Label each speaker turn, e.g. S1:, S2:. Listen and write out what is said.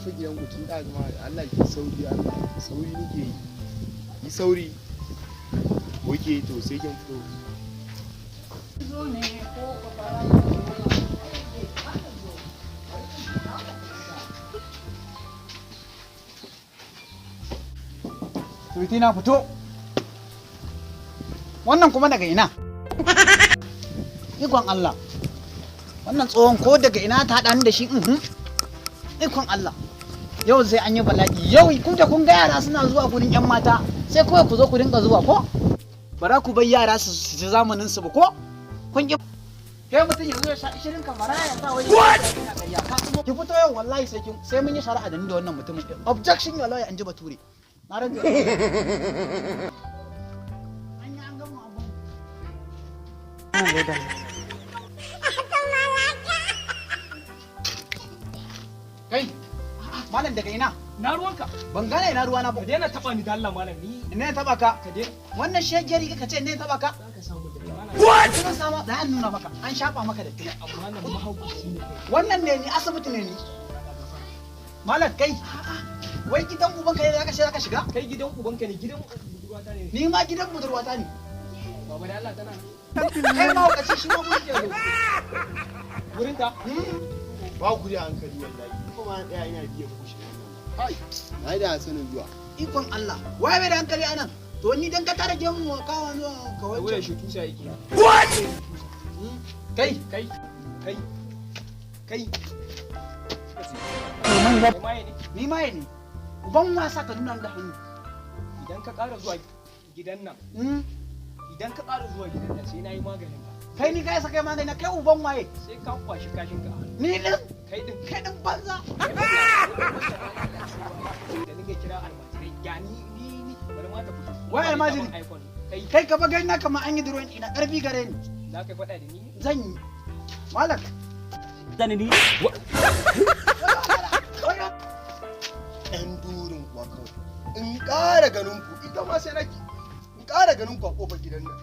S1: Kofar gidan ku tun ɗazu ma. Allah ki sauri, Allah sauri nake yi. Yi sauri. Okay, to sai kin fito.
S2: Zo ne ko
S3: Suruti na fito. Wannan kuma daga ina? Ikon Allah. Wannan tsohon ko daga ina ta haɗa ni da shi? Ikon Allah. Yau sai an yi bala'i. Yau ku da kun ga yara suna zuwa gurin 'yan mata, sai kawai ku zo ku dinga zuwa ko? Bara ku bar yara su ci zamanin su ba ko? Kun ki kai mutum yanzu ya sha ishirin kamara ya sa wani. What? Ki fito yau wallahi sai kin sai mun yi shari'a da ni da wannan mutumin. Objection, your lawyer, in ji Bature. Na rantse. An yi an gama abun. Kai, malam, daga ina?
S4: Na ruwanka.
S3: Ban gane ina ruwana ba.
S4: Ka daina taba ni da Allah, malam, ni.
S3: Ne taba ka?
S4: Ka daina.
S3: Wannan shegiyar riga ka ce ne taba ka?
S4: Za ka samu da mana.
S3: What? Zan sama da an nuna maka, an shafa maka da
S4: Amma nan mahaukaci ne kai.
S3: Wannan ne ni, asibiti ne ni. Malam kai, wai gidan ubanka ne zaka ce zaka shiga?
S4: Kai, gidan ubanka ne, gidan budurwata ne.
S3: Ni ma gidan budurwata ne.
S4: Baba, da Allah, tana
S3: Kai ma wakaci shi ma gurin ke zo.
S4: gurin ta.
S1: Ba ku da hankali wallahi. Kuma na ɗaya ina biyan ku shi. Kai, na yi da sanin zuwa.
S3: Ikon Allah. Waye bai da hankali anan? To ni dan ka tara gemu ka wani ka
S4: Wai
S3: wancan.
S4: shi tusa yake.
S3: Kai,
S4: Kai, kai, kai.
S3: Man
S4: Kai maye ne.
S3: Ni maye ne. Uban wasa ka nuna da hannu.
S4: Idan ka ƙara zuwa gidan nan, idan ka ƙara zuwa gidan nan sai na yi maganin ka.
S3: Kai ni kai saka magani na kai uban waye?
S4: Sai ka kwashi kashin ka a hannu.
S3: Ni din
S4: Kai din.
S3: Kai din banza.
S4: Da nake kira almajirai ya ni ni ni bari ma ta fito.
S3: Wai almajiri?
S4: iPhone. Kai.
S3: Kai ka bagai na kamar an yi drawing ina karfi gare ni.
S4: Za ka faɗa da ni?
S3: Zan yi. Malak.
S4: Zan ni.
S1: Ɗan durin kuwa kawai. In ƙara ganin ku, ita ma sai naki. In ƙara ganin ku a ƙofar gidan nan.